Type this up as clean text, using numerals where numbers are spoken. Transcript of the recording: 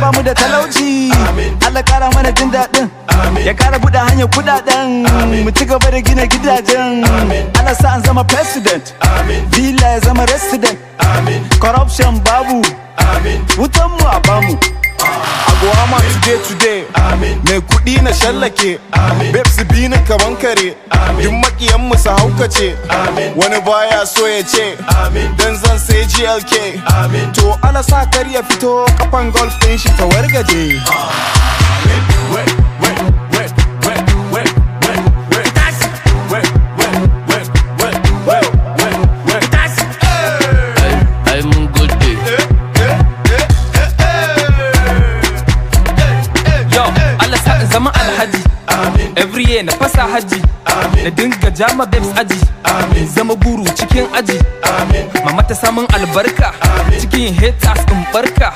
raba mu da talauci. Allah kara mana jin daɗin. Ya kara buɗe hanyar kuɗaɗen. Mu ci gaba da gina gidajen. Allah sa an zama president. Villa ya zama resident. Corruption babu. Wutan mu a bamu. Agwama today today. Mai kuɗi na shallake. Babes bi ni kaman kare. Duk makiyan mu su haukace. Wani baya so ya ce. Dan zan sai GLK. To Allah sa kar ya fito, kafan Golf ɗin shi ta wargaje. Wait, wait, wait, wait, wait, wait, wait. Wait, wait, wait, wait, wait, wait, wait. Ai mun gode. Yo, Allah sa in zama alhaji. Every year na fasa haji. Na dinga jama babes aji. In zama guru cikin aji. Mama ta samun albarka. Cikin haters in barka.